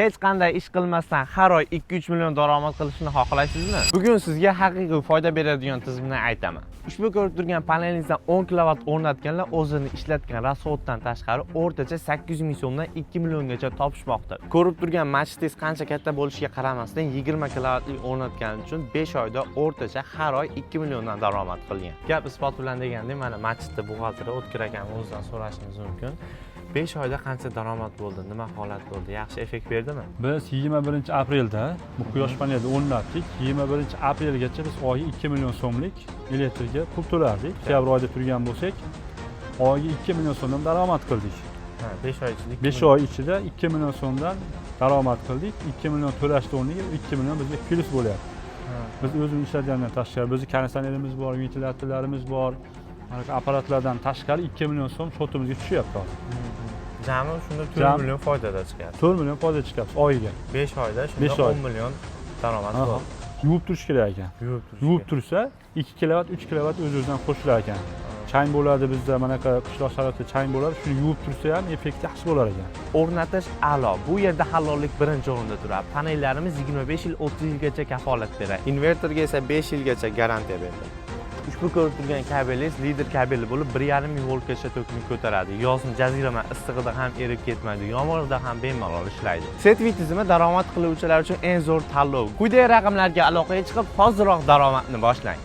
Hech qanday ish qilmasdan har oy 2-3 million daromad qilishni xohlaysizmi? Bugun sizga haqiqiy foyda beradigan tizimni aytaman. Ushbu ko'rib turgan panelingizdan 10 kilovat o'rnatganlar o'zini ishlatgan расход dan tashqari o'rtacha 800 ming so'mdan 2 milliongacha topishmoqda. Ko'rib turgan masjidingiz qancha katta bo'lishiga qaramasdan, 20 kilovatlik o'rnatgani uchun 5 oyda o'rtacha har oy 2 milliondan daromad qilgan. Gap isbot bilan deganda, mana masjidda buxgalteri O'tkir akam o'zidan so'rashimiz mumkin. 5 oyda qancha daromad bo'ldi, nima holat bo'ldi, yaxshi effekt berdimi? Biz 21 aprelda bu quyosh panelini o'rnatdik. 21 aprelgacha biz oyiga 2 million so'mlik elektrga pul to'lardik. Oktyabr oyida turgan bo'lsak, oyiga 2 million so'mdan daromad qildik. Ha, 5 oy ichida. 5 oy ichida 2 million so'mdan daromad qildik. 2 million to'lashni o'rniga 2 million bizga plyus bo'lyapti. Biz o'zimiz ishlagandan tashqari, bizni konditsionerimiz bor, ventilyatorlarimiz bor, mana shu apparatlardan tashqari 2 million so'm счёт imizga tushyapti hozir. Jami shunda 4 Jami million foydada chiqyapti. 4 million foyda chiqyapti oyiga. 5 oyda shunda 5 oy. 10 million daromad bo'ldi. Yuvib turish kerak ekan. Yuvib turish. Yuvib tursa, 2 kilovat, 3 kilovat o'z o'zidan qo'shilar ekan. Chang bo'ladi bizda, manaqa qishloq sharoitida chang bo'ladi, shuni yuvib tursa ham effekti yaxshi bo'lar ekan. O'rnatish a'lo. Bu yerda halollik birinchi o'rinda turadi. Panellarimiz 25 yil, 30 yilgacha kafolat beradi. Invertorga esa 5 yilgacha garantiya beradi. Ushbu ko'rib turgan kabelingiz lider kabeli bo'lib, 1,5 ming voltgacha tokni ko'taradi. Yozni jazirama issig'ida ham erib ketmaydi, yomg'irda ham bemalol ishlaydi. CETV tizimi daromad qiluvchilar uchun eng zo'r tanlov. Quyidagi raqamlarga aloqaga chiqib, hoziroq daromadni boshlang.